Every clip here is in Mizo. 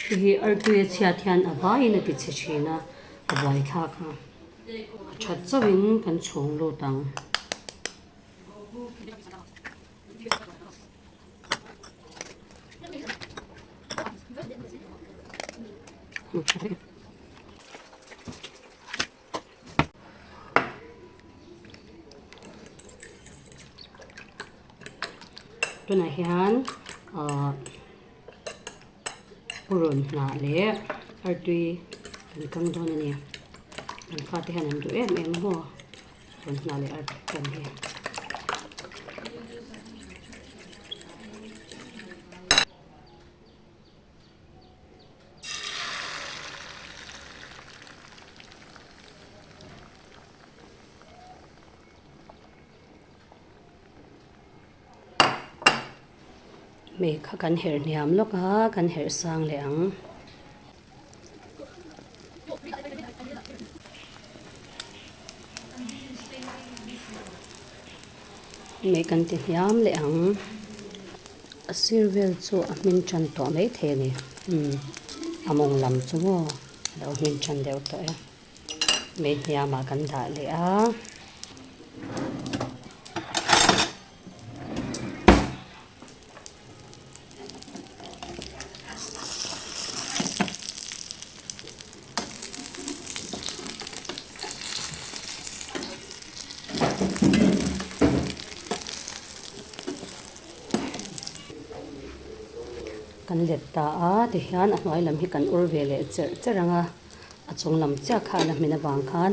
Hei hi artui a chhiat hian a vaiin a ti chhe thin a, a buaithlak a. A that chauhin kan chhung lut ang. Tunah hian ahh purun hnah leh artui kan kang dawn a ni kan fate hian an duh em em a maw purun hnah leh artui kan hi. Mei kha kan herh hniam lawk a kan herh sang leh ang. Mei kan ti hniam leh ang. A sir vel chu a hmin tan tawh mai thei a ni. Umm a mawng lam chu maw a lo hmin tan deuh tawh e. Mei hniamah kan dah leh a. Kan let ta a tihian a hnuai lam hi kan ur ve leh cherh cherh ang a a chung lam chiah kha a la hmin avang khan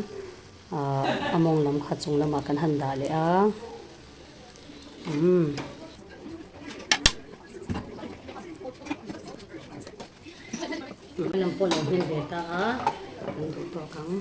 ahh a mawng lam kha chung lamah kan han dah leh a umm. Hnuai lam pawh a lo hmin ve ta a kan duh tawk ang.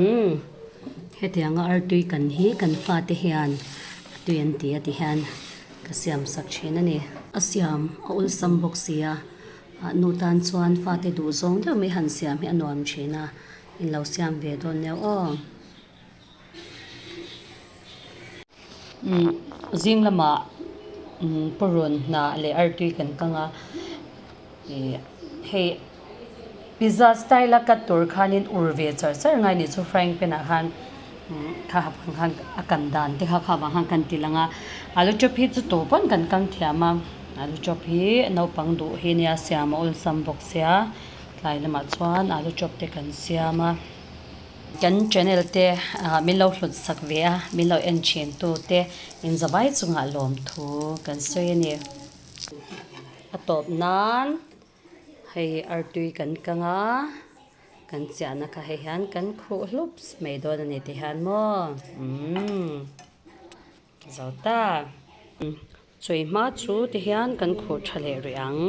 Umm hetianga artui kan hi kan fate hian a tui an ti a ti hian ka siam sak thin a ni. A siam a awlsam bawk sia ah nu tan chuan fate duh zawng deuh mai han siam hi a nuam thin a in lo siam ve dawn nia aw. Zing lamah purun hnah leh artui kan kang a ih hei pizza style a cut tur khanin ur ve char char ngai a nih chu frying pan ah khan kha vang khan a kan dan te kha kha vang khan kan ti lang a alu chop hi chu tawh pawn kan kang thiam a alu chop hi naupang duh hi nia siam a awlsam bawk sia tlai lamah chuan alu chop te kan siam a. Kan channel te min lo hlut sak ve a, min lo en thin tu te in zavai chungah lawmthu kan sawi a ni. A tawp nan hei artui kan kang a, kan chiahna kha hei hian kan khuh hlup mai dawn a ni ti hian maw umm zo ta. Chawi hma chu ti hian kan khuh tha leh rih ang.